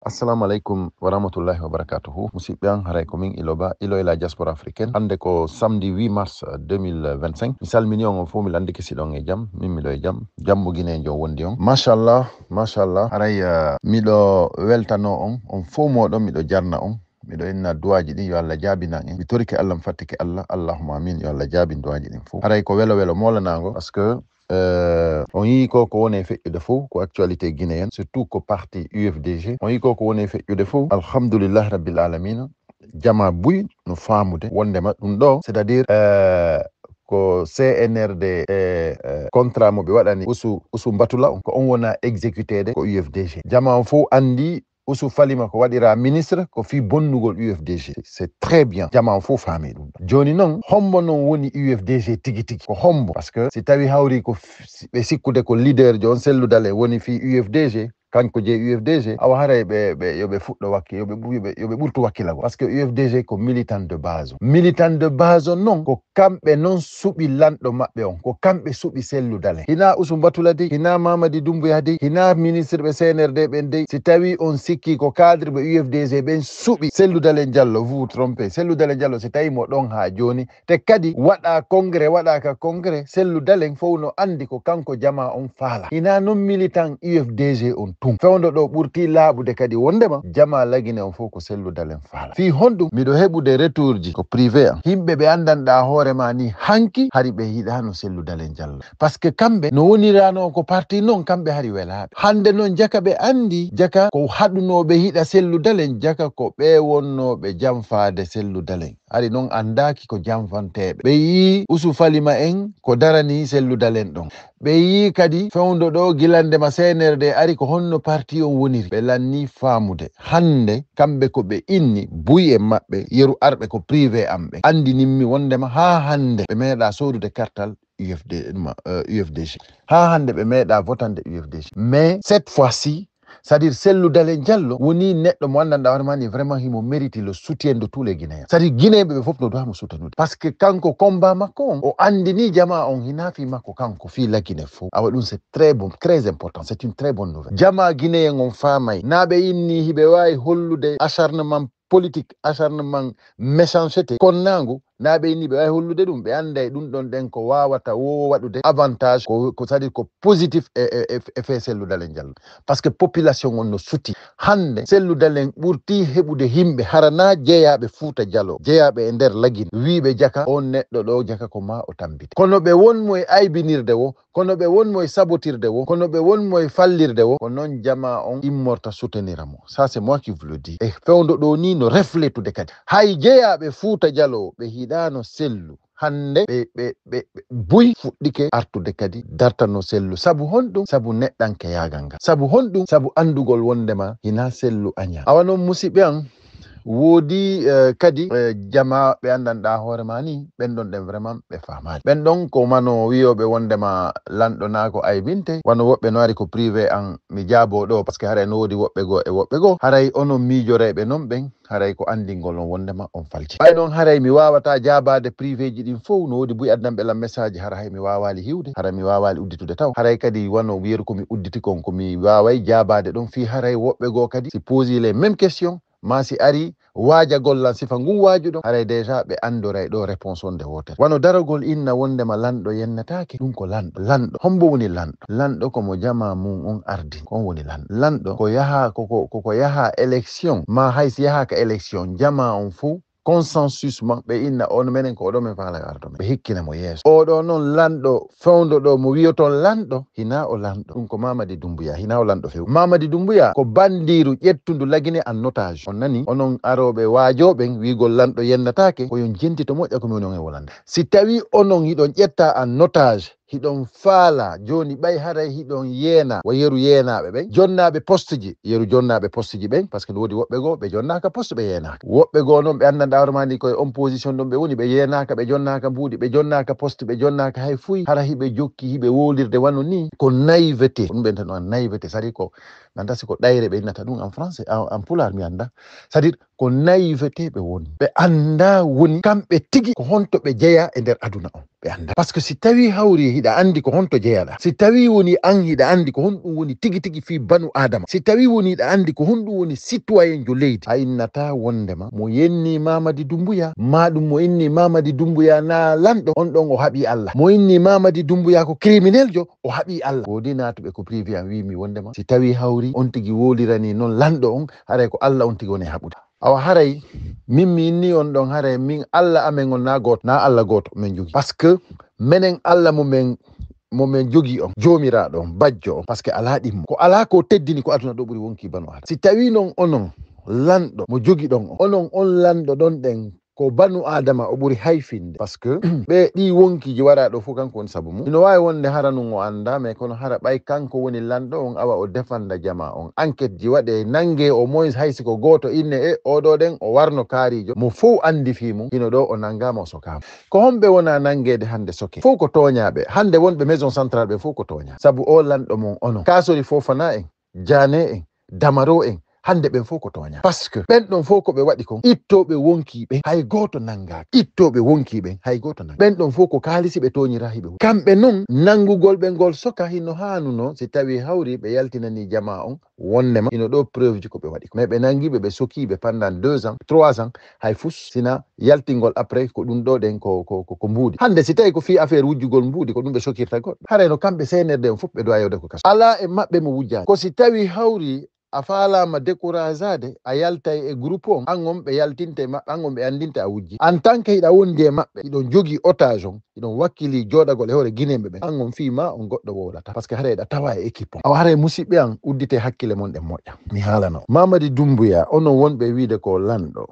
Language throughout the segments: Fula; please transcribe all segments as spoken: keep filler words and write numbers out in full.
Assalamu alaikum wa rahmatullahi wa barakatuhu. Musidɓe an, haray ko min Iloba, Ilo e la diaspora africaine. Hannde ko samedi huit mars deux mille vingt-cinq. Mi salmini on, on fof, mi landike si ɗon e jam. Min miɗo e jam. Jam mo Guinée jo wondi on. Machallah, machallah. Haray, eh, miɗo weltano on, on fof moɗon, miɗo jarna on. Miɗo inna duwaaji ɗin, yo Allah jaabinan en. Mi torike Allah, mi fattike Allah. Allahumma amin. Yo Allah jaabin duwaaji ɗin fof. Haray ko welo welo molanaago, parce que, eh, on yii ko, ko woni e feƴƴude fof, ko actualité guinéenne, surtout ko parti U F D G. On yii ko, ko woni e feƴƴude fof. Alhamdulillah Rabbil Alamina. Jama buy no faamude wondema ɗum ɗo, c'est-à-dire, eh, ko C N R D, eh, eh, contrat mo ɓe waɗani Usu, Usu Mbatula on, ko on wona exécuté de, ko U F D G. Jama on fof andi Usu Falima ko waɗira ministre, ko fii bonnugol U F D G. C'est très bien. Jama on fof faami ɗum. Jooni noon, hombo noon woni U F D G tigi tigi? Ko hombo? Parce que si tawi hawri ko f-, si ɓe sikkude ko leader jo on Sellu Dale woni fii U F D G, kanko je U F D G, awa haray ɓe, ɓe, yo ɓe fuɗɗo wakki-, yo ɓe ɓu-, yo ɓe, yo ɓe ɓurtu wakkilago. Parce que U F D G ko militant de base on. Militant de base on noon, ko kamɓe noon suɓi lanɗo maɓɓe on, ko kamɓe suɓi Sellu Dale. Hina Usum Batula dey, hina Mamadi Dumbuya dey, hina ministre ɓe C N R D ɓen dey. Si tawi on sikki ko cadre ɓe U F D G ɓen suɓi Sellu Dale Jallo, vous vous trompez. Sellu Dale Jallo, si tawi mo ɗon haa jooni, te kadi waɗa congrès, waɗa ka congrès, Sellu Dalen fof no andi ko kanko jama on faala. Hina noon militant U F D G on tun. Fewndo ɗo ɓurti laaɓude kadi wondema jama Lagine on fof ko Sellu Dalen faala. Fii honɗum? Miɗo heɓude retourji ko privé am. Yimɓe ɓe andanɗa hoore ma ni hanki hari ɓe yiɗano Sellu Dalen Jallo. Parce que kamɓe no wonirano ko parti noon, kamɓe hari welaaɓe. Hande noon jaka ɓe andi, jaka ko haɗunoɓe yiɗa Sellu Dalen, jaka ko ɓe wonnoɓe janfaade Sellu Dalen. Ari noon anndaaki ko janfanteeɓe. Ɓe yii Usu Falima en ko darani Sellu Dalen ɗon. Ɓe yii kadi fewndo ɗo gilande ma C N R D ari ko honno parti on woniri. Ɓe lanni faamude. Hannde kamɓe ko ɓe inni buy e maɓɓe yeru arɓe ko privé am ɓe. Anndinimmi wondema haa hannde ɓe meeɗa soodude kartal U F D, ma, eh, U F D G. Haa hannde ɓe meeɗa votande U F D G. Mais cette fois-ci, c'est-à-dire Sellu Dalen Jallo woni neɗɗo mo anndanɗa hoore ma ni vraiment himo mérite le soutien de tous les Guinéens. C'est-à-dire Guinéen ɓe ɓe fof no doit mo soutanude. Parce que kanko combat makko on, o anndini jama on hina fii makko kanko, fii Lagine fof. Awa ɗum c'est très bon, très important, c'est une très bonne nouvelle. Jama Guinéen on faamay. Na ɓe inni hiɓe waawi hollude acharnement politique, acharnement méchanceté, konnangu, na ɓe inni ɓe waawi hollude ɗum, ɓe annday ɗum ɗon ɗen ko waawata wo waɗude avantage, ko, ko c'est-à-dire ko positif e, e, e, e fee Sellu Dalen Jallo. Parce que population on no suti. Hannde Sellu Dalen ɓurti heɓude yimɓe, hara na jeyaaɓe Fuuta Jallo, jeyaaɓe e nder Lagine, wiiɓe jaka, on neɗɗo ɗo jaka ko ma o tambite. Kono ɓe won mo e aybinirde wo, kono ɓe won mo e sabotirde wo, kono ɓe won mo e fallirde wo, ko noon jama on immorta soutenira mo. Ça, c'est moi qui vous le dis. E fewndo ɗo ni no refletude kadi. Hay jeyaaɓe Fuuta Jallo ɓe hiɗano Sellu. Hannde ɓe, ɓe, ɓe, ɓe buy fuɗɗike artude kadi dartano Sellu. Sabu honɗum? Sabu neɗɗanke yaagal ngal. Sabu honɗum? Sabu anndugol wondema hina Sellu aña. Awa noon musidɓe an, woodi, eh, kadi, eh, jama ɓe anndanɗa hoore ma ni, ɓen ɗon ɗen vraiment ɓe faamaali. Ɓen ɗon ko mano wiyoɓe wondema lanɗo na ko aybinte, wano woɓɓe no ari ko privé an mi jaabo ɗo, parce que haray no woodi woɓɓe goo e woɓɓe goo. Haray onon miijoreeɓe noon ɓen, haray ko anndingol on wondema on falci. Ɓay noon haray mi waawata jaabaade privéji ɗin fow, no woodi buy addanɓe lan message, hara hay mi waawaali hiwde, hara mi waawaali udditude taw. Haray kadi wano yeru ko mi udditi kon, ko mi waaway jaabaade ɗon fii haray woɓɓe goo kadi si posi les mêmes questions, ma si ari waajagol lan sifa ngun waajuɗo, haray déjà ɓe anndoray ɗo réponse on nde wootere. Wano daragol inna wondema lanɗo yennataake, ɗum ko lanɗo. Lanɗo, hombo woni lanɗo? Lanɗo ko mo jama mum on ardin, ko on woni lanɗo. Lanɗo ko yaha, ko, ko, ko, ko yaha élection, ma hay si yahaaka élection, jama on fow consensus ma, ɓe inna on menen ko oɗo men faala ardo men. Ɓe hikkina mo yeeso. Oɗo noon lanɗo fewndo ɗo mo wiyoton lanɗo, hina o lanɗo. Ɗum ko Mamadi Dumbuya, hina o lanɗo few. Mamadi Dumbuya ko bandiiru ƴettundu Lagine en otage. On nani? Onon arooɓe waajooɓen wiigol lanɗo yennataake, ko yon jentito moƴƴa ko mi woni on e wolande. Si tawi onon hiɗon ƴetta en otage, hiɗon faala jooni ɓay haray hiɗon yeena wa yeru yeenaaɓe ɓen, jonnaaɓe poste ji, yeru jonnaaɓe poste ji ɓen, parce que no woodi woɓɓe goo ɓe jonnaaka poste ɓe yeenaaka. Woɓɓe goo noon ɓe anndanɗa hoore ma ni koye on position ɗon ɓe woni, ɓe yeenaaka, ɓe jonnaaka mbuuɗi, ɓe jonnaaka poste, ɓe jonnaaka hay fuy, hara hiɓe jokki hiɓe wowlirde wano ni, ko naïveté. Ko ɗum ɓe tan on naïveté, c'est-à-dire ko Mi annda si ko ɗayre ɓe innata ɗum en français, en, en pulaar mi annda. C'est-à-dire, ko naïveté ɓe woni. Ɓe annda woni kamɓe tigi ko honto ɓe jeya e nder aduna on. Ɓe annda. Parce que si tawi hawri hiɗa anndi ko honto jeyaɗa, si tawi woni an hiɗa anndi ko honɗum woni tigi tigi fii banu Adama, si tawi woni hiɗa anndi ko honɗum woni citoyen jo leydi, a innata wondema mo yenni Mamadi Dumbuya, maa ɗum mo inni Mamadi Dumbuya na lanɗo, on ɗon o haɓi Allah. Mo inni Mamadi Dumbuya ko criminel jo, o haɓi Allah. Woodi naatuɓe ko privé an wiimi wondema si tawi hawri on tigi wolirani non lanɗo on, haray ko Allah on tigi woni haɓude. Awa haray min mi inni on ɗon, haray min Allah amen on na gooto, na Allah gooto men jogi. Parce que menen Allah mo men, mo men jogi on, joomiraaɗo on, bajjo on, parce que alaa ɗimmo. Ko alaa ko teddini ko aduna ɗo ɓuri wonki banu Adama. Si tawi non onon lanɗo mo jogi ɗon on, onon on lanɗo ɗon ɗen, ko banu Adama o ɓuri hayfinde. Parce que ɓe ɗi wonkiji waɗa ɗo fof kanko woni sabu mum. Ino waawi wonde hara nun o annda, mais kono hara ɓay kanko woni lanɗo on, awa o defanda jama on. Enquête ji waɗe, nange au moins hay si ko gooto inne e oɗo ɗen o warno kaarijo. Mo fof anndi fii mum, hino ɗo o nangama o sokama. Ko homɓe wona nangeede hannde soke? Fof ko tooñaaɓe. Hannde wonɓe maison centrale ɓe fof ko tooñaa. Sabu o lanɗo mon onon. Kaasori Fofana en, Jaane en, Damaro en, hannde ɓen fof ko tooñaa. Parce que ɓen ɗon fof ko ɓe waɗi kon, ittooɓe wonkii ɓen, hay gooto nanngaaki. Ittooɓe wonkii ɓen, hay gooto nanngaaki. Ɓen ɗon fof ko kaalisi ɓe tooñiraa hiɓe. Kamɓe non, nanngugol ɓe ngol soka hino haanuno, si tawi hawri ɓe yaltinanii jamaa on, wonnema hino ɗo preuve ji ko ɓe waɗi kon. Mais ɓe nanngi ɓe, ɓe sokii ɓe pendant deux ans, trois ans, hay fus, sina yaltingol après ko ɗum ɗo ɗen ko, ko, ko, ko mbuuɗi. Hannde si tawi ko fii affaire wujjugol mbuuɗi, ko ɗum ɓe sokirta goɗɗo. Haray no kamɓe C N R D on fof ɓe doit yewde ko kaso. Alaa e maɓɓe mo wujjaani. Ko si tawi hawri a faalaama décourageade, a yaltay e groupe on, an on ɓe yaltinte e maɓɓe, an on ɓe anndinte a wujji. En tant que hiɗa wondi e maɓɓe, hiɗon jogii otage on, hiɗon wakkilii jooɗagol e hoore Guinéen ɓe ɓen, an on fii ma on goɗɗo wowlata. Parce que haray hiɗa tawa e équipe on. Awa haray musiɓɓe an, uddite hakkille mon ɗen moƴƴa. Mi haalano. Mamadi Dumbuya, onon wonɓe wiide ko lanɗo,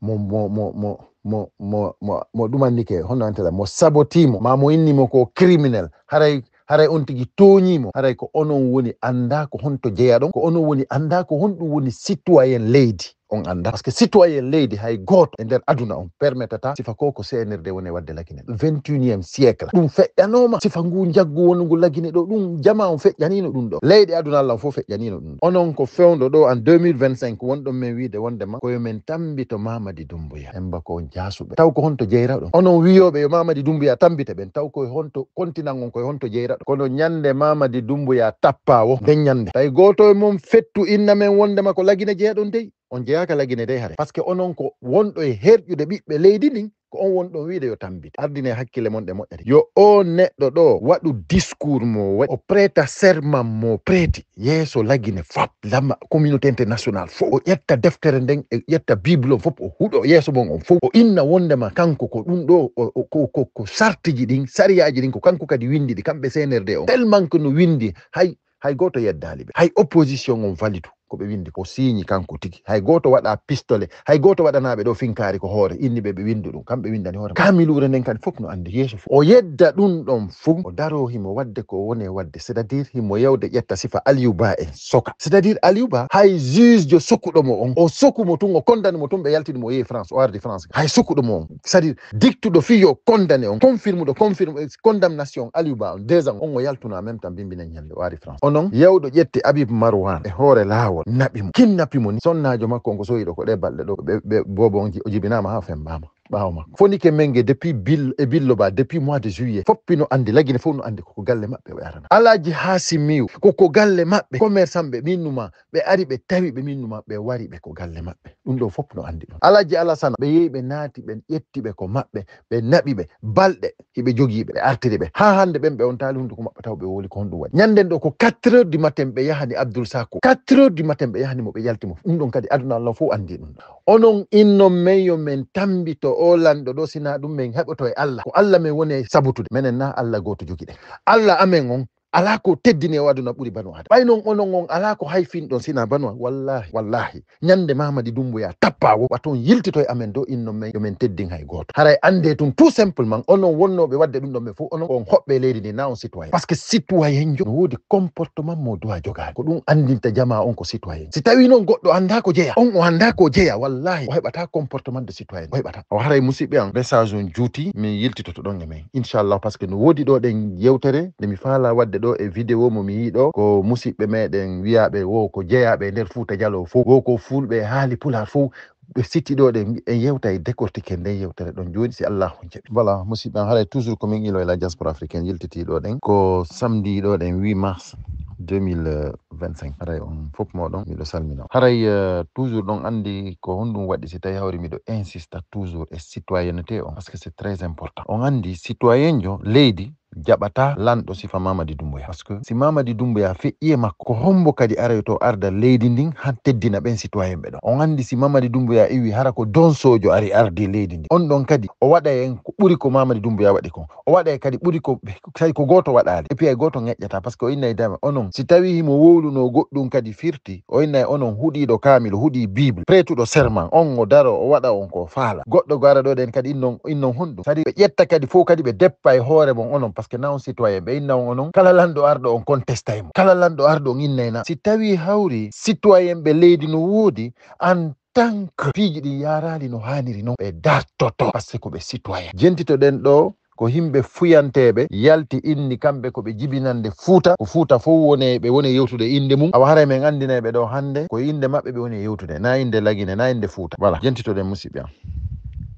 mo, mo, mo, mo, mo, mo, mo, mo ɗumannike, hono antela, mo sabotii mo, maa mo inni mo ko criminel, haray, haray on tigi tooñii mo, haray ko onon woni anndaa ko honto jeyaɗon, ko onon woni anndaa ko honɗum woni citoyen leydi, on anndaa. Parce que citoyen leydi hay gooto e nder aduna on permettata sifa ko ko C N R D woni e waɗde Lagine. Vingt et unième siècle. Ɗum feƴƴanooma sifa ngu njaggu wonu ngu Lagine ɗo, ɗum jamaa on feƴƴaniino ɗum ɗo. Leyɗe aduna Allah on fof feƴƴaniino ɗum ɗo. Onon ko fewndo ɗo en deux mille vingt-cinq wonɗon men wiide wondema ko yo men tambito Mamadi Dumbuya. Emba ko on jaasuɓe. Taw ko honto jeyraɗon? Onon wiyooɓe yo Mamadi Dumbuya tambite ɓen, taw ko honto kontinan on, ko honto jeyraɗon? Kono ñande Mamadi Dumbuya tappaawo, nden ñande, tawi gooto e mon fettu inna men wondema ko Lagine jeyaɗon dey. On jeyaaka Lagine dey hare. Parce que onon ko wonɗo e herƴude ɓiɓɓe leydi ndin, ko on wonɗon wiide yo tambite. Ardine hakkille mon ɗe moƴƴa. Yo o neɗɗo ɗo waɗu discours mo waɗi, o prêta serment mo prêti yeeso Lagine fop, lama communauté internationale fof. O ƴetta deftere nden, e ƴetta Bible on fof, o huɗo yeeso mon on fof. O inna wondema kanko ko ɗum ɗo, o, o, ko, ko, ko sartiji ɗin, sariyaaji ɗin, ko kanko kadi windi ɗi, kamɓe C N R D on. Tellement que no windi, hay, hay gooto yeddaali ɓe. Hay opposition on validu ko ɓe windi ko siiñi kanko tigi. Hay gooto waɗa pistolet, hay gooto waɗanaaɓe ɗo finkaari ko hoore, inni ɓe ɓe windu ɗum, kamɓe windani hoore. Kaamiluure nden kadi fof no anndi yeeso fof. O yedda ɗum ɗon fof, o daro himo waɗde ko woni e waɗde, c'est-à-dire himo yewde ƴetta sifa Aliou Ba en soka. C'est-à-dire Aliou Ba, hay juge jo sokuɗo mo on, o soku mo tun, o condamne mo tun, ɓe yaltini mo, o yehi France, o ardi France. Hay sokuɗo mo on, c'est-à-dire diktuɗo fii yo condamné on, confirme ɗo, confirme, eh, condamnation Aliou Ba on, deux ans, on o yaltuno en même temps, bimbi nen ñande o ari France. Onon, yewɗo ƴetti Habib Marwan e hoore laawol, naɓi mo, kinnapi mo ni. Sonnaajo makko on ko sohiɗo ko ɗe balɗe ɗo, ɓe, ɓe, boobo on ji-, o jibinaama haa fembaama. Ɓaawo makko. Fonike Menge depuis Bil-, e Billo Ba, depuis mois de juillet. Foppi no anndi, Lagine fof no anndi ko ko galle maɓɓe o arana. Alaaji Haasimiyu, ko ko galle maɓɓe, commerçant ɓe, min numa, ɓe ari ɓe tawi ɓe, min numa, ɓe wari ɓe ko galle maɓɓe. Ɗum ɗo fof no anndi ɗum. Alaaji Alasana, ɓe yehi ɓe naati, ɓe ƴetti ɓe ko maɓɓe, ɓe naɓi ɓe, balɗe hiɓe jogii ɓe, ɓe artiri ɓe. Haa hannde ɓen ɓe on taali hunnduko maɓɓe taw ɓe wowli ko honɗum waɗi. Ñannden ɗo ko quatre heures du matin ɓe yahani Abdoul Sako. Quatre heures du matin ɓe yahani mo, ɓe yalti mo. Ɗum ɗon kadi aduna Allah fof anndi ɗum. Onon innon men yo men tambito o lanɗo ɗo, sinaa ɗum men heɓoto e Allah. Ko Allah men woni e sabutude. Menen na Allah gooto jogiɗen. Allah amen on alaa ko teddini e o aduna ɓuri banu Adama. Ɓay non onon on alaa ko hayfinɗon sinaa banu Adama. Wallahi, wallahi. Ñande Mamadi Dumbuya tappa wo, waton yiltito e amen ɗo innon men yo men teddin hay gooto. Haray annde tun tout simplement onon wonnooɓe waɗde ɗum ɗon men fof, onon on hoɓɓe leydi ndi na on citoyen. Parce que citoyen jo no woodi comportement mo doit jogaade. Ko ɗum anndinta jamaa on ko citoyen. Si tawi noon goɗɗo anndaa ko jeya, on o anndaa ko jeya, wallahi o heɓataa comportement de citoyen. O heɓataa. O haray musiɓɓe an, message on juuti, min yiltitoto ɗon e men. Inchallah, parce que no woodi ɗo ɗen yewtere nde mi faalaa waɗde Ɗo e vidéo mo mi yii ɗo, ko musiɓɓe meɗen wiyaaɓe wo ko jeyaaɓe e nder Fuuta Jaloo fof, wo ko fulɓe e haali pulaar fof, ɓe sitti ɗo ɗen, en yewta e décortiquer nden yewtere ɗon jooni, si Allah on jaɓi. Voilà, musiɓɓe am, haray toujours ko min ilo e la diaspora africaine yiltiti ɗo ɗen. Ko samedi ɗo ɗen huit mars deux mille vingt-cinq. Haray on fof moɗon, miɗo salmina. Haray, euh, toujours ɗon anndi ko honɗum waɗi si tawi hawri miɗo insista toujours e citoyenneté on, parce que c'est très important. On anndi citoyenjo leydi jaɓata lanɗo sifa Mamadi Doumbouya. Parce que si Mamadi Doumbouya feƴƴi e makko, ko hombo kadi aroyto arda leydi ndin han teddina ɓen citoyen ɓe ɗon? On anndi si Mamadi Doumbouya iwi hara ko don sojo ari ardi leydi ndin, on ɗon kadi o waɗa en ko ɓuri ko Mamadi Doumbouya waɗi kon. O waɗa e kadi ɓuri ko, tawi ko gooto waɗaali. Et puis hay gooto ŋeƴƴata, parce que o innay dama onon. Si tawi himo wowluno goɗɗum kadi firti, o innay onon huɗiiɗo kaamil, huɗii Bible, preetuɗo serment, on o daro, o waɗa on ko faala. Goɗɗo go ara ɗo ɗen kadi innon, innon honɗum? Sadi ɓe ƴetta kadi fof kadi ɓe deppa e hoore mon onon, parce que na on citoyen, ɓe inna on onon, kala lanɗo arɗo on contestay mo. Kala lanɗo arɗo on innay na. Si tawi hawri citoyen ɓe leydi no woodi, en tant que piiji ɗin yaaraali no haaniri non, ɓe dartoto, parce que ko ɓe citoyen. Jentitoɗen ɗo, ko himɓe fuyanteeɓe yalti inni kamɓe ko ɓe jibinande Fuuta, ko Fuuta fof wone, ɓe woni yewtude innde mum. Awa haray men anndinay ɓe ɗo hannde, ko innde maɓɓe ɓe woni yewtude, na innde Lagine, na innde Fuuta. Voilà, jentitoɗen musiɓɓe am.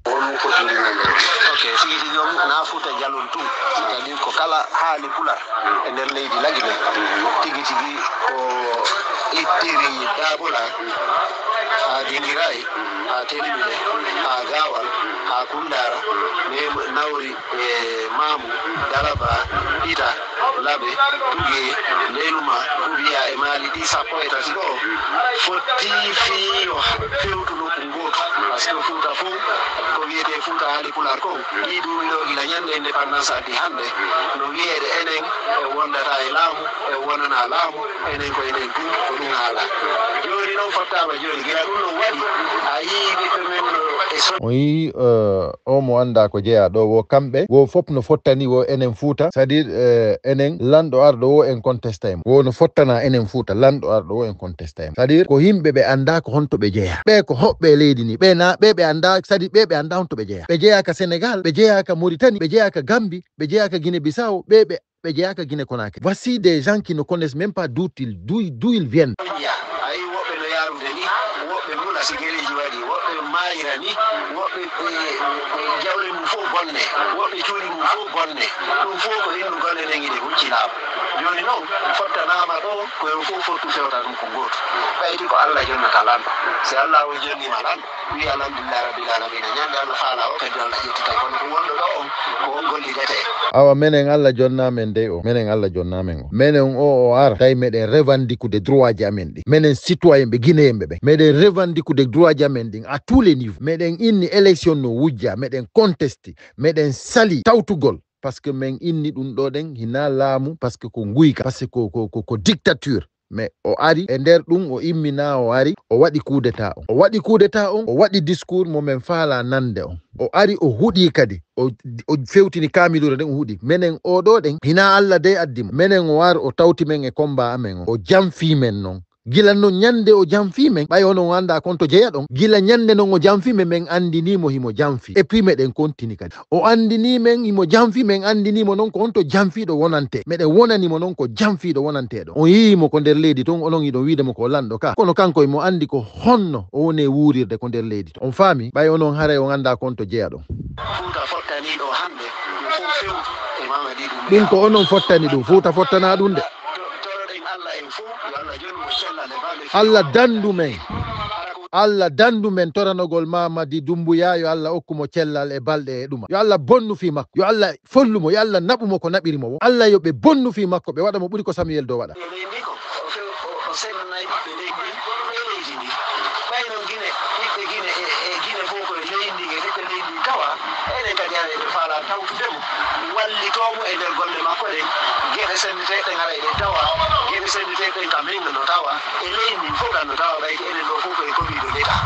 Wonmo foti ndimande. Ok, tigi tigi on na Fuuta Jalon tun, c'est-à-dire ko kala haali Pular e nder leydi Lagine, tigi tigi ko ittiri Daabola, haa Dingiray, haa Telimile, haa Gaawal, haa Kundaara, Mem-, Nawri, e Maamu, Dalaba, Ita, Labe, Tuge, Leluma, Kubiya e Maali ɗi sappo e tati ɗo, fotti fii yo fewtu nokku ngootu. Parce que Fuuta fof, ko wiyetee Fuuta haali Pular kon, ɗii duuɓi ɗo gila ñande indépendance addi hannde, no wiyeede enen e wondata e laamu, e wonana laamu, enen ko enen tun, ko ɗum haala. Jooni noon fottaama jooni, gila ɗum ɗon waɗi, a yii ɓiɓɓe men no e son- On yii, euh, o mo anndaa ko jeyaa ɗo, wo kamɓe, wo fof no fottani, wo enen Fuuta, c'est-à-dire, euh, enen lanɗo arɗo wo en contestay mo. Wo no fottana enen Fuuta, lanɗo arɗo wo en contestay mo. C'est-à-dire, ko yimɓe ɓe anndaa ko honto ɓe jeyaa. Ɓe ko hoɓɓe e leydi ni, ɓe na, ɓe ɓe anndaa, c'est-à-dire ɓe ɓe anndaa honto ɓe jeyaa. Ɓe jeyaa ka Senegal, ɓe jeyaa ka Mauritanie, ɓe jeyaa ka Gambie, ɓe jeyaa ka Guinée Bissau, ɓe ɓe ɓe jeyaa ka Guinée Conakry. Voici des gens qui ne connaissent même pas d'où ils, d'où, d'où ils viennent. Ayi, woɓɓe no yaarude ni, woɓɓe mula si geleeji waɗi, woɓɓe maayira ni, woɓɓe, eh, eh, jawle mum fof bonne, woɓɓe cuuɗi mum fof bonne. Ɗum fof ko hinnu gole nen iɗe hucci laamu. Jooni noon, fottanaama ɗo, ko yo fof fottu fewta ɗum ko gootu. Ɓayti ko Allah jonnata lanɗo. Si Allah on jonniima lanɗo, wi alhamdulillahi rabbil alamina. Ñande Allah faala o kadi Allah ƴettitay. Kono ko wonɗo ɗo on, ko on gollidete. Awa menen Allah jonna men dey o. Menen Allah jonna men o. Menen o o ar. Tawi meɗen revandikude droit ji amen ɗi. Menen citoyen ɓe guinéen ɓe ɓe. Meɗen revandikude droit ji amen ɗin à tous les niveaux. Meɗen inni élection no wujja. Meɗen contesti. Meɗen sali tawtugol. Parce que men inni ɗum ɗo ɗen hina laamu. Parce que ko nguyka. Parce que ko, ko, ko, ko dictature. Mais o ari e nder ɗum, o immina, o ari, o waɗi coup d'état on. O waɗi coup d'état on, o waɗi discours mo men faala nande on. O ari, o huɗi kadi, o, o fewtini kaamilure nden, o huɗi. Menen o ɗo ɗen, hina Allah dey addi mo. Menen o ar, o tawti men e combat amen on. O janfi men non. Gila non ñande o janfi men, ɓay onon annda kon to jeya ɗon. Gila ñande non o janfi men, men andini mo himo janfi. Et puis meɗen continue kadi. O andini men, imo janfi, men andini mo non ko on to janfiiɗo wonante. Meɗen wonani mo non ko janfiiɗo wonanteɗo. On yii mo ko nder leydi ton, onon iɗon wiide mo ko lanɗo ka. Kono kanko imo andi ko honno o woni e wuurirde ko nder leydi ton. On faami? Ɓay onon haray on anda ko on to jeya ɗon. Fuuta fottaniiɗo hannde, ɗum fof fewtu e Mamadi ɗum. Ɗum ko onon fottani ɗum. Fuuta fottana ɗum de. To-, toroɗen Allah en fof, yo Allah jonnu mo cellal e balɗe. Allah dandu men. Allah dandu men toranogol Mamadi Dumbuya, yo Allah okku mo cellal e balɗe e ɗuma. Yo Allah bonnu fii makko. Yo Allah follu mo. Yo Allah naɓu mo ko naɓiri mo wo. Allah yo ɓe bonnu fii makko, ɓe waɗa mo ɓuri ko Samuel Doe waɗa. E leydi ko, o few-, o, o sennanay ɓiɓɓe leydi ndi e leydi ndi. Ɓay non Gine, ɓiɓɓe Gine e, e Gine fof ko e leydi ndi, e ɓiɓɓe leydi ndi tawa. Enen kadi hara eɗen faala tawtude mo, wallitoo mo e nder golle makko ɗen. Geɗe senndeteeɗe ɗen hara eɗen tawa, geɗe senndeteeɗe ɗen ka men no tawa, e leydi ndin fof kan no tawa, ɓay ko enen ɗo fof ko e commis de l'État.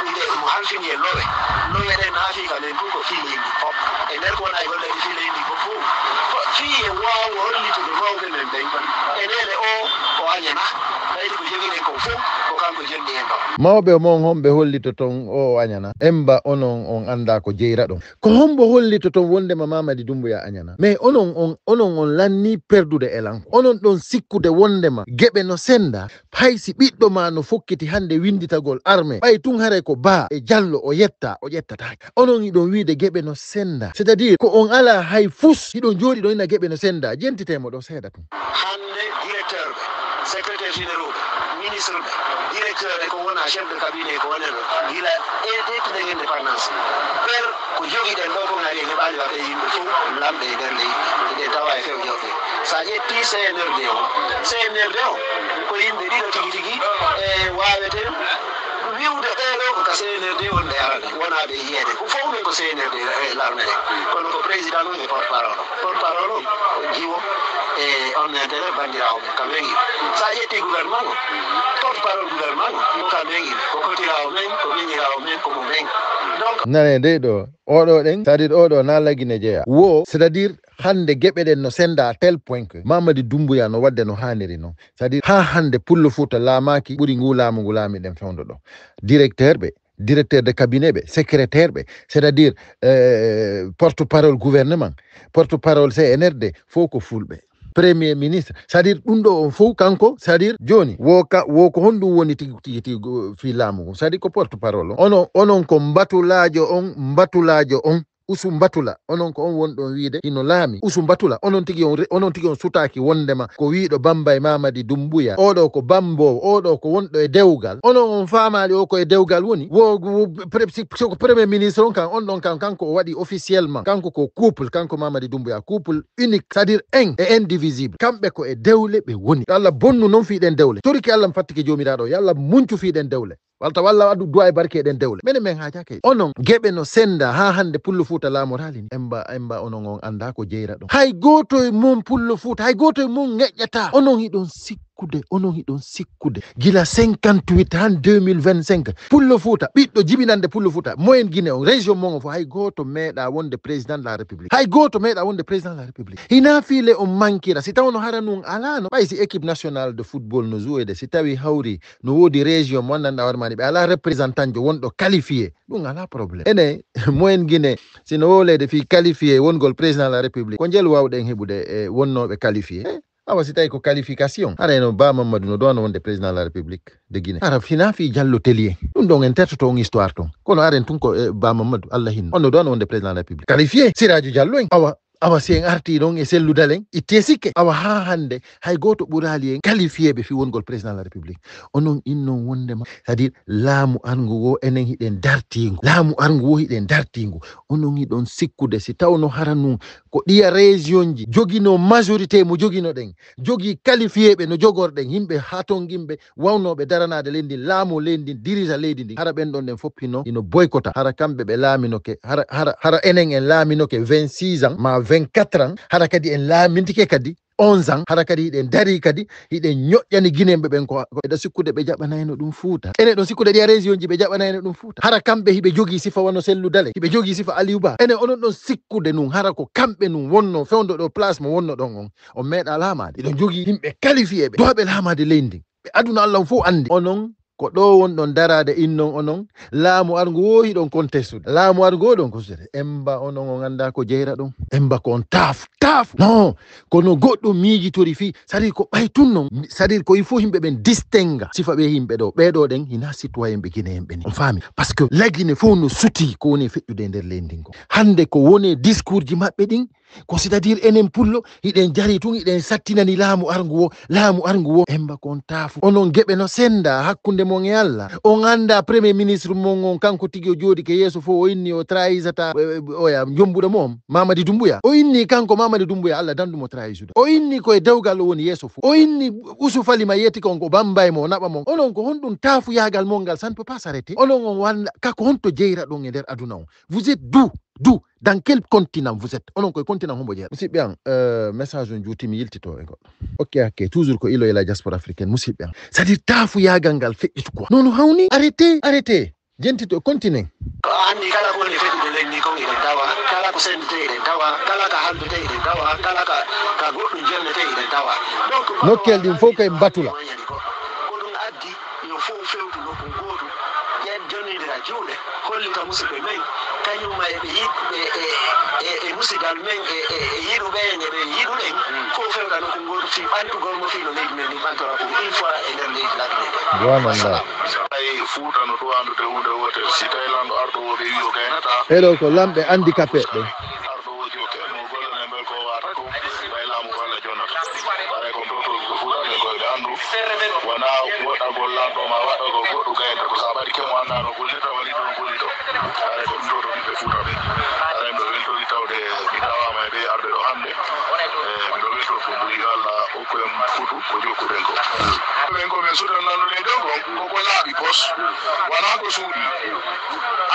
Ɗum ɗe ɗum halfini e lowe. Lowe ɗen na fii ka men tun, ko fii leydi fof. E nder ko wona e golle ɗi fii leydi fof fof, ko fii e waawo hollitude mawɓe men ɓen. E neene o, o añana. Ɓayde ko jogiɗen kon fof, ko kanko jonni en ɗon. Mawɓe mon, homɓe hollito ton o, o añana? Emba onon on anndaa ko jeyra ɗon. Ko hombo hollito ton wondema Mamadi Doumbouya añana? Mais onon on, onon on lanni perdude e lan. Onon ɗon sikkude wondema geɓe no senda, hay si ɓiɗɗo ma no fokkiti hande winditagol armée. Ɓay tun haray ko Ba e Jallo o yetta, o ƴettataake. Onon hiɗon wiide geɓe no senda. C'est-à-dire ko on ala hay fus, hiɗon jooɗi ɗon ina geɓe no senda. Jentite mo ɗo seeɗa tun. Hande directeur ɓe, secrétaire généraux ɓe, ministre ɓe, directeur ɓe, ko wona chef de cabinet, ko wona ɗo. Gila e ƴettude indépendance. Ɓer ko jogiɗen ɗo ko ngari en heɓaali waɗde yimɓe fof lamɓe e nder leydi. Eɗen tawa e few joɓɓe. Sa ƴetti C N R D o, C N R D o, ko yimɓe ɗiɗo tigi tigi, e waaweten wiwde ɓee ɗo ko ka C N R D wonɓe arande, wonaaɓe e yiyeede. Ko fof men ko C N R D e l'armée ɗen. Kono ko président on e porte-parole o. Porte-parole o, o jiwo e on intérêt banndiraawo men, kamɓe ngi. Sa ƴetti gouvernement o, porte-parole gouvernement o, ko kamɓe ngi. Ko kotiraawo men, ko miñiraawo men, ko mo men. Donc, nane dey ɗo, oɗo ɗen, c'est-à-dire oɗo na Lagine jeeya. Wo, c'est-à-dire hande geɓe ɗen no senda à tel point que Mamadi Doumbouya no wadde no haaniri non. C'est-à-dire haa hande Pullo Fuuta laamaaki ɓuri ngu laamu ngu laamiɗen fewndo ɗo. Directeur ɓe, directeur de cabinet ɓe, secrétaire ɓe, c'est-à-dire, euh, porte-parole gouvernement, porte-parole C N R D, fof ko fulɓe. Premier ministre, c'est-à-dire ɗum ɗo on fof kanko, c'est-à-dire jooni wo ka, wo ko honɗum woni tigi, tigi, tigi, go-, fii laamu ngu? C'est-à-dire ko porte-parole on. Onon, onon ko mbatulaajo on, mbatulaajo on. Usu mbatula, onon ko on wonɗon wiide hino laami. Usu mbatula, onon tigi on re-, onon tigi on sutaaki wondema ko wiiɗo Bamba e Mamadi Doumbouya. Oɗo ko bamboowo, oɗo ko wonɗo e dewgal. Onon on faamaali o ko e dewgal woni? Wo, wo, pre-, si, si ko premier ministre on kan, on ɗon kan, kanko o waɗi officiellement. Kanko ko couple, kanko Mamadi Doumbouya, couple unique, c'est-à-dire un et indivisible. Kamɓe ko e dewle ɓe woni. Yo Allah bonnu non fii ɗen dewle. Torike Allah mi fattike Joomiraaɗo, yo Allah muncu fii ɗen dewle. Walta walla waɗu du'a e barke e ɗen dewle. Menen men haajaaka e onon geɓe no senda haa hande Pullo Fuuta laamoraali ni. Emba, emba onon on anndaa ko jeyra ɗon. Hay gooto e mon Pullo Fuuta, hay gooto e mon ŋeƴƴataa. Onon hiɗon sikkude, onon hiɗon sikkude. Gila cinquante-huit han deux mille vingt-cinq. Pullo Fuuta, ɓiɗɗo jibinande Pullo Fuuta, moyen Guinée on, région mon on fof, hay gooto meeɗaa wonde président de la République. Hay gooto meeɗaa wonde président de la République. Hinaa fii le on mankira, si tawno hara nun alaano, ɓay si équipe nationale de football no jouer de, si tawi hawri no woodi région mo anndanɗaa hoore maa ni, ɓe alaa représentant jo wonɗo qualifié, ɗum alaa problème. Ene, moyen Guinée, si no wowleede fii qualifié wongol président de la République, ko njelu waawɗen heɓude e wonnooɓe qualifié? Eh, awa si tawi ko qualification, hara eno Ba Mamadou no doona wonde président de la République de Guinée. Hara hinaa fii Jallo Teli en. Ɗum ɗon en tertoto on histoire ton. Kono haren tun ko, eh, Ba Mamadou, Allah hinno. On no doona wonde président de la République. Qualifié, Siraju Jallo en. Awa, awa si en artii ɗon e Sellu Dalen, ittee sikke. Awa haa hande, hay gooto ɓuraali en qualifié ɓe fii wongol président de la République. Onon innon wondema, c'est-à-dire laamu arngu wo enen hiɗen dartiingu. Laamu arngu wo hiɗen dartiingu. Onon hiɗon sikkude si tawno hara nun ko ɗiya région ji joginoo majorité mo joginoɗen, jogii qualifié ɓe no jogorɗen, yimɓe hatonginɓe, wawnooɓe daranaade leydi ndin, laamoo leydi ndin, dirija leydi ndin. Hara ɓen ɗon ɗen fof hino, hino boykota. Hara kamɓe ɓe laaminoke, hara, hara, hara enen en laaminoke vingt-six ans, maa vingt-quatre ans, hara kadi en laamintike kadi onze ans, hara kadi hiɗen darii kadi, hiɗen ñoƴƴani Guinéenɓe ɓen ko, ko eɗo sikkude ɓe jaɓanayno ɗum Fuuta. Ene ɗon sikkude ɗiya région ji ɓe jaɓanayno ɗum Fuuta. Hara kamɓe hiɓe jogii sifa wano Sellu Dale, hiɓe jogii sifa Aliou Ba. Ene onon ɗon sikkude nun, hara ko kamɓe nun wonnoo fewndo ɗo place mo wonno ɗon on. On meeɗaa laamaade. Hiɗon jogii yimɓe qualifié ɓe, duwaaɓe laamaade leydi ndin. Ɓe aduna Allah on fof anndi. Onon ko ɗo wonɗon daraade innon onon, laamu arngu wo hiɗon kontestude. Laamu arngu wo ɗon kontestude. Emba onon on anndaa ko jeyra ɗon. Emba ko on taafu, taafu. Non, kono goɗɗo miijitori fii, c'est-à-dire ko ɓay tun non, c'est-à-dire ko il faut yimɓe ɓen distinga sifa ɓe yimɓe ɗo. Ɓee ɗo ɗen hinaa citoyen ɓe Guinéen ɓe ni. On faami? Parce que la Guinée fof no sutii ko woni e feƴƴude e nder leydi ndin ko. Hande ko woni e discours ji maɓɓe ɗin, ko c'est-à-dire enen pullo, hiɗen jari tun, hiɗen sattinani laamu arngu wo, laamu arngu wo. Emba kon taafu. Onon geɓe no senda hakkunde mon e Allah. On anndaa premier ministre mon on, kanko tigi o jooɗike yeeso fof, o inni o trahisata, eh, eh, oya, jombuɗo mo on, Mamadi Doumbouya. O inni kanko Mamadi Doumbouya, Allah dandu mo trahisude. O inni ko e dewgal o woni yeeso fof. O inni Usu Fali ma yetti ko on ko Bambay mo, o naɓa mo. Onon ko honɗum taafuyaagal mon ngal, ça ne peut pas s'arrêter. Onon on walla, ka ko honto jeyra ɗon e nder aduna on? Vous êtes d'où? D'où? Dans quel continent vous êtes? Onon koye continent hombo jeeya? Musidɓe an, euh, message on juuti mi yiltito e goɗɗo. Ok, ok, toujours ko Ilo et la diaspora africaine, musidɓe an. C'est-à-dire taafuyaagal ngal feƴƴitu quoi. Non, no hawni, arrêtez, arrêtez. Jentito, continent. Ko anndi kala ko woni feƴƴude leydi ndi kon eɗen tawa, kala ko senndetee eɗen tawa, kala ka halbetee eɗen tawa, kala ka, ka goɗɗum jonnetee eɗen tawa. Donc, nokkel ɗin fof koye mbatula. Yonidira juuɗe, holli ka musidɓe men, kañum ma e ɓe yiɗ-, e, e, e, e musidal men, e, e, e yiɗuɓe en, e ɓe yiɗuɗen, fof fewta nokku ngootu fii ɓantugol mo fii no leydi men ndin ɓantora pour une fois e nder leydi Laginee. Subhanallah. Ay, Fuuta no duwandude huunde wootere. Si tawi lanɗo arɗo woo ɓe wi'i o gaynataa. Ɓeɗo ko lamɓe handicapé ɓe. Arɗo woo jokke, mo golle men mbel ko waata ko, ɓay laamu ko Alla jonnata. Aray kon to to ko Fuuta ɓe koy ɓe anndu. Wonaa woɗɗagol lanɗo ma waɗɗagol goɗɗo gaynata ko sa ɓaɗi kemo anndaa no gollirta walla yiɗi no gollirta. Aray ko ɗum to to ɓiɓɓe Fuuta ɓe. Aray miɗo weltori tawde mi tawaama e ɓe arɓe ɗo hannde. E miɗo weltori ko ɓuri yo Alla okku en futu ko jokkuɗen ko. Ɓen ko men suutan lanɗo leydi on kon, ko ko laaɓi pos. Wonaa ko suuɗi.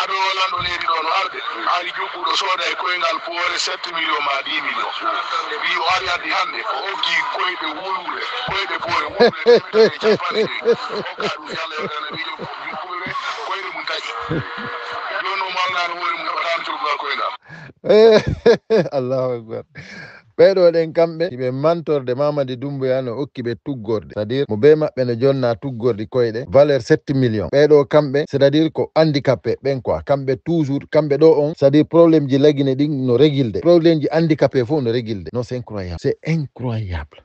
Ado lanɗo leydi ɗo no arde. Hari jugguɗo sooda e koyngal poore sept millions ma dix millions. Wi o ari addi hannde, o okki koyɗe wuluure, koyɗe poore wuluure, teemedere e capanɗe joy. Okka ɗum Yalla yewtana miijo jugguɓe ɓe, koyɗe mum taƴi. Jooni o mawnaano hoore mum, heɓataano coggal koyngal. Allahu Akbar. Ɓeeɗo ɗen kamɓe, hiɓe mantorde Mamadi Doumbouya no okki ɓe tuggorde. C'est-à-dire, mo bee maɓɓe no jonna tuggordi koyɗe, valeur sept millions. Ɓeeɗo kamɓe, c'est-à-dire ko handicapé ɓen quoi. Kamɓe toujours, kamɓe ɗo on, c'est-à-dire problème ji Lagine ɗin no régilde. Problème ji handicapé fof no régilde. Non, c'est incroyable. C'est incroyable.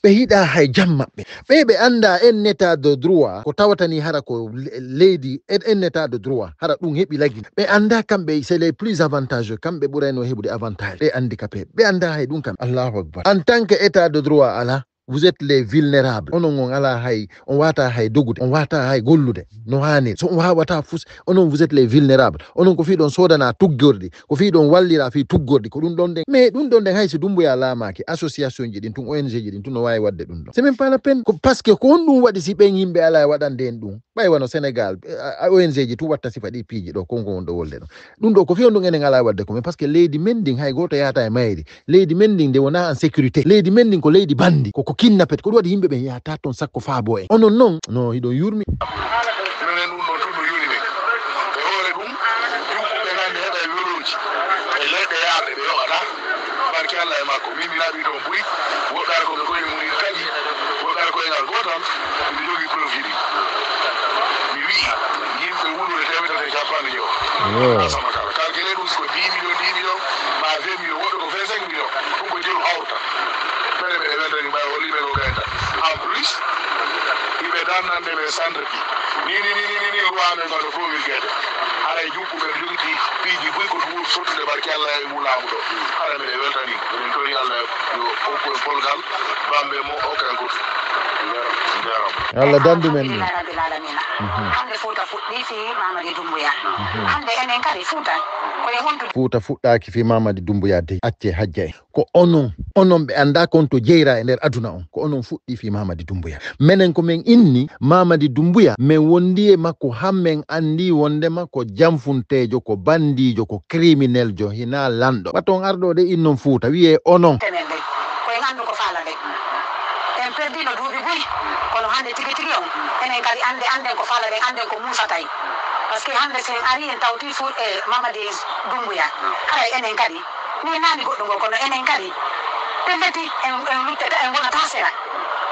Ɓe yiɗa hay jam maɓɓe. Ɓe ɓe annda en état de droit, ko tawata ni hara ko le-, leydi en, en état de droit, hara ɗum heɓi Lagine. Ɓe annda kamɓe, c'est les plus avantageux, kamɓe ɓurayno heɓude avantage. Ɓe handicapé, ɓe annda hay ɗum kam. Allahu Akbar. En tant que état de droit ala, vous êtes les vulnérables. Onon on ala hay, on wata hay dogude, on wata hay gollude no haaniri. So on wawata fus, onon vous êtes les vulnérables. Onon ko fii ɗon soodana tuggordi, ko fii ɗon wallira fii tuggordi, ko ɗum ɗon ɗen. Mais ɗum ɗon ɗen hay si Dumbuya laamaaki, association ji ɗin tun, O N G ji ɗin tun no waawi waɗde ɗum ɗon. C'est même pas la peine. Ko parce que ko honɗum waɗi si ɓen yimɓe alaa e waɗande en ɗum? Ɓay wano Sénégal, eh, a, a, O N G ji tun watta sifa ɗi piiji ɗo, kon ko won ɗo wolde ɗo. Ɗum ɗo ko fii on ɗum enen alaa e waɗde ko men, parce que leydi men ndin hay gooto yaata e mayri. Leydi men ndin nde wonaa en sécurité. Leydi men ndin ko leydi bandi. Ko, ko kidnappet. Ko ɗum waɗi yimɓe ɓen yahata toon sakko faabo en. Onon non, no hiɗon yurmi. Minen ɗum ɗon tun no yoni men. E hoore ɗum, jukkuɓe nan ne heɓa e welooji. E leɗɗe yaaɓe ɓe yoɓata. Barke Alla e makko. Min mi naɓi toon buy. Woɓɓe ara ko ɓe koye mum ina taƴi. Woɓɓe ara koye ngal gootal. Miɗo jogii preuve ji ɗi. Mi wi'i, yimɓe wuluure teemedere e capanɗe jeego. Yo. Asama kala. Calculé ɗum si ko dix millions, dix millions, ma vingt millions, woɓɓe ko vingt-cinq millions. Ɗum ko jeru hawrata. Mene mbeɗe weltani ɓay holli men o gayta. En plus, iɓe dannande men centre ɗi. Ni, ni, ni, ni, ni, ni, loi men ngal no fowi geɗe. Haray jukku men jogiti piiji buy ko ɗum sottude barke Alla e ngu laamu ɗo. Haray mbeɗe weltani. Minen tori Alla yo okku en polgal. Bambe mo okku en kutu. Njaram. Njaram. Allah dandu men ɗum. Alhamdulillahi rabbil alamina. Mhm. Hannde Fuuta fuɗɗi fii Mamadi Doumbouya. Mhm. Hannde enen kadi Fuuta ko e hontu. Fuuta fuɗɗaaki fii Mamadi Doumbouya dey. Accee hajja en. Ko onon, onon ɓe anndaa kon to jeyra e nder aduna on. Ko onon fuɗɗi fii Mamadi Doumbouya. Menen ko men inni Mamadi Doumbouya, men wondi e makko han men anndi wondema ko janfunteejo, ko bandiijo, ko crimineljo, hinaa lanɗo. Ɓaton arɗo de innon Fuuta, wiyee onon. Tenen de, ko en anndu ko faala de. En perdino duuɓi buy, kono hannde tigi tigi on, enen kadi annde, annden ko faala ɗen, annden ko muusatay. Parce que hannde si en ari en tawti fu-, e Mamadi Doumbouya, haray enen kadi, mi naani goɗɗo ngo, kono enen kadi, ɓe meti en, en luttata, en wonata sera.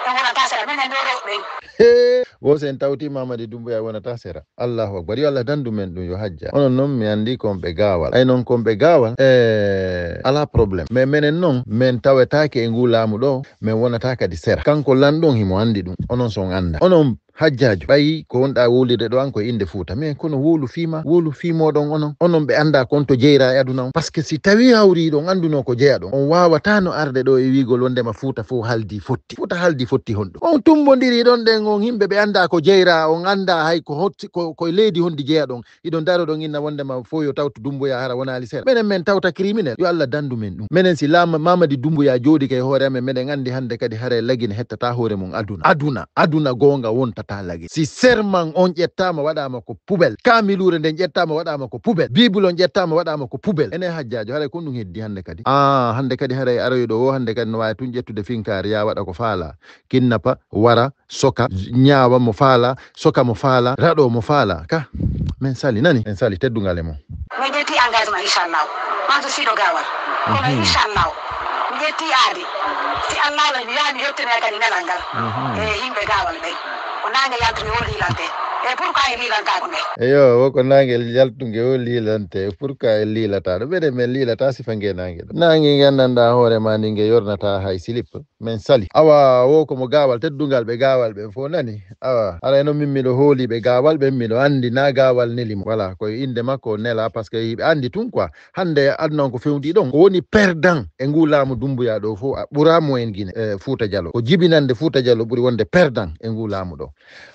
En wonata sera, minen ɗo rewɓe ɓen. Hee, wo si en tawti Mamadi Doumbouya wonata sera. Allahu Akbar. Yo Allah dandu men ɗum, yo hajja. Onon noon mi anndi kon ɓe gaawal. Ay noon kon ɓe gaawal, eh, alaa problème. Mais menen noon, men tawetaake e nguu laamu ɗo, men wonata kadi sera. Kanko lanɗo on himo anndi ɗum. Onon so on annda. Onon hajjaajo, ɓay ko wonɗaa wowlirde ɗo an ko e innde Fuuta. Mais kono wowlu fii ma, wowlu fii mooɗon onon. Onon ɓe anndaa kon to jeyra e aduna on. Parce que si tawii hawriiɗo on anndunoo ko jeyaɗon, on waawataa no arde ɗo e wiigol wondema Fuuta fof haldi fotti. Fuuta haldi fotti honɗum? On tumbondiri ɗon ɗen on yimɓe ɓe anndaa ko jeyra, on anndaa hay ko hotti, ko, ko e leydi honndi jeyaɗon. Hiɗon daroɗon inna wondema fof yo tawtu Dumbuya hara wonaali sera. Menen men tawta criminel. Yo Allah dandu men ɗum. Menen si laama Mamadi Dumbuya jooɗike e hoore amen, meɗen anndi hannde kadi haray Lagine hettata hoore mum aduna. Aduna, aduna goonga wontata Lagine. Si serman on ƴettaama waɗaama ko poubelle, kaamiluure nden ƴettaama waɗaama ko poubelle, Bible on ƴettaama waɗaama ko poubelle. Enen hajjaajo, haray ko ɗum heddi hannde kadi? Ah, hannde kadi haray aroyɗo o hannde kadi no waawi tun ƴettude finkaari yaa waɗa ko faala. Kinnapa, wara, soka, ñaawa mo faala, soka mo faala, raɗo mo faala. Ka, men sali, nani? Men sali teddungal e mon. Min ƴetti engagement, inchallah. Manso Sido Gaawal. Kono, mhm, inchallah, mi ƴetti aadi. Si Allah ala, mi yaha, mi yettinay kadi nelal ngal. Mhm. E yimɓe Gaawal ɓen. Ko naange yaltu, mi woli ladde. E E pourquoi en liilantaa ɗum ɗo? Eyo, wo ko naange yaltunge o liilante. Pourquoi en liilataa ɗo? Ɓeɗe men liilata sifa nge naange ɗo. Naange nge anndanɗaa hoore ma ni nge yornataa hay silip. Men sali. Awa, wo ko mo gaawal teddungal ɓe gaawal ɓen fof nani. Awa, ara eno min miɗo hooli ɓe gaawal ɓen, miɗo anndi na gaawal neli mo. Voilà, koye innde makko o nela, parce que hiɓe anndi tun quoi. Hannde aduna on ko fewndi ɗon. Ko woni perdant e ngu laamu Dumbuya ɗo fof, a ɓura mo en Guinée, e Fouta Diallo. Ko jibinande Fouta Diallo ɓuri wonde perdant e ngu laamu ɗo.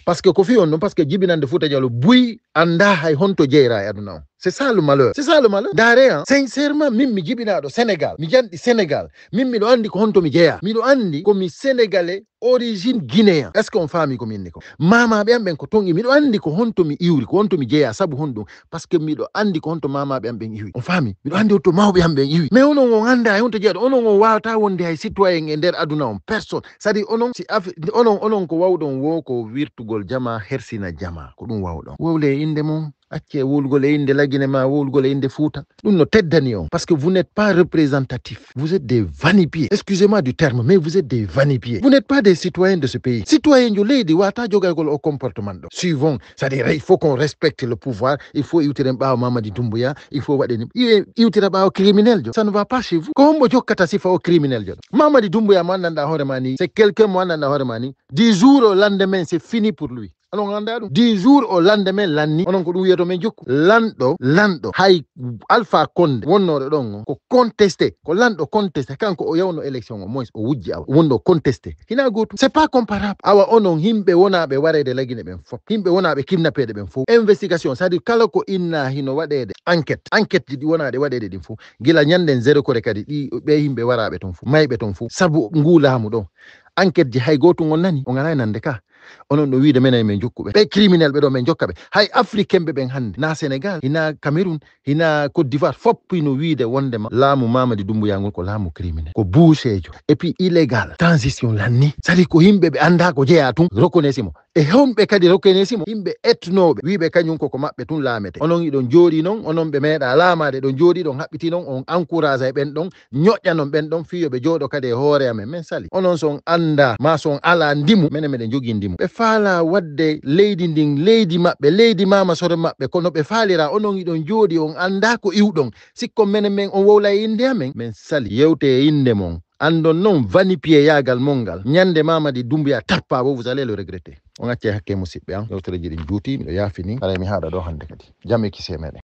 Parce que ko fi on ɗum, parce que jibinande Fouta Diallo buy annda hay honto jeyra e aduna on. C'est ça le malheur. C'est ça le malheur. Ndaare, hein, sincèrement, min mi jibinaaɗo Sénégal, mi janɗi Sénégal, min miɗo anndi ko honto mi jeyaa. Miɗo anndi ko mi Sénégalais origine guinéen. Est-ce que on faami ko mi inni ko? Maamaaɓe am ɓen ko ton i-, miɗo anndi ko honto mi iwri, ko honto mi jeyaa, sabu honɗum? Parce que miɗo anndi ko honto maamaaɓe am ɓen iwi. On faami? Miɗo anndi honto mawɓe am ɓen iwi. Mais onon on anndaa e honto jeyaɗon. Onon on waawataa wonde hay citoyen e nder aduna on, personne. C'est-à-dire onon, si Af-, onon, onon ko wawɗon wo ko wirtugol jamaa, hersina jamaa. Ko ɗum wawɗon. Wowle e innde mon. Accee wowlugol e innde Lagine ma wowlugol e innde Fouta. Ɗum no teddani on. Parce que vous n'êtes pas représentatif. Vous êtes des vanipiers. Excusez-moi du terme, mais vous êtes des vanipiers. Vous n'êtes pas des citoyens de ce pays. Citoyen jo leydi wata jogagol o comportement ɗo. Suivons. C'est-à-dire, il faut qu'on respecte le pouvoir. Il faut iwtiren ɓaawo Mamadi Doumbouya. Il faut waɗe ni. Iwe iwtira ɓaawo criminel jo. Ça ne va pas chez vous. Ko hombo jokkata sifa o criminel jo? Mamadi Doumbouya mo anndanɗaa hoore ma ni, c'est quelqu'un mo anndanɗaa hoore ma ni. Du jour au lendemain, c'est fini pour lui. Onon anndaa ɗum? Du jour au lendemain lanni. Onon ko ɗum wiyoto men jokku. Lanɗo, lanɗo. Hay Alpha Condé wonnooɗo ɗon on, ko contesté. Ko lanɗo contesté. Kanko o yawno élection o, moins o wujji awa. Wonno contesté. Hina gootum. C'est pas comparable. Awa onon himɓe wonaaɓe wareede Lagine ɓen fof. Himɓe wonaaɓe kidnappeede ɓen fof. Investigation, c'est-à-dire kala ko inna hino waɗeede. Enquête. Enquête ji ɗi wonaaɗe waɗeede ɗin fof. Gila ñannden zéro kore kadi ɗi, ɓe himɓe waraaɓe ton fof. Mayɓe ton fof. Sabu ngu laamu ɗo. Enquête ji hay gootum on nani. On alaa e nande ka. Onon ɗo wiide menen men jokkuɓe. Ɓe criminel ɓe ɗo men jokka ɓe. Hay africain ɓe ɓen hannde. Na Sénégal, hina Cameroun, hina Côte d'Ivoire, fof hino wiide wondema laamu Mamadi Doumbouya ngol ko laamu criminel. Ko buuseejo. Et puis illégal. Transition lanni. C'est-à-dire ko yimɓe ɓe anndaa ko jeyaa tun, reconnaissimo. E homɓe kadi reconnaissimo? Yimɓe etnooɓe. Wiiɓe kañum koko maɓɓe tun laamete. Onon iɗon jooɗi non, onon ɓe meeɗa laamaade ɗon jooɗi ɗon, haɓɓiti non, on encourage e ɓen ɗon. Ñoƴƴanon ɓen ɗon fii yo ɓe jooɗo kadi e hoore amen. Men sali. Onon so on anndaa, maa so on alaa ndimu, menen meɗen jogii ndimu. Ɓe faalaa waɗde leydi ndin, leydi maɓɓe, leydi maama sore maɓɓe, kono ɓe faalira, onon iɗon jooɗi, on anndaa ko iwɗon. Sikko menen men on wowla e innde amen? Men sali. Yewte e innde mon. Anndon non vanipiyeyaagal mon ngal. Ñande Mamadi Doumbouya tappa wo, vous allez le regretter. On accee hakke musiɓɓe an. Yewtereeji ɗin juuti, miɗo yaafini. Haray mi haaɗa ɗo hannde kadi. Jam e kisee meɗen.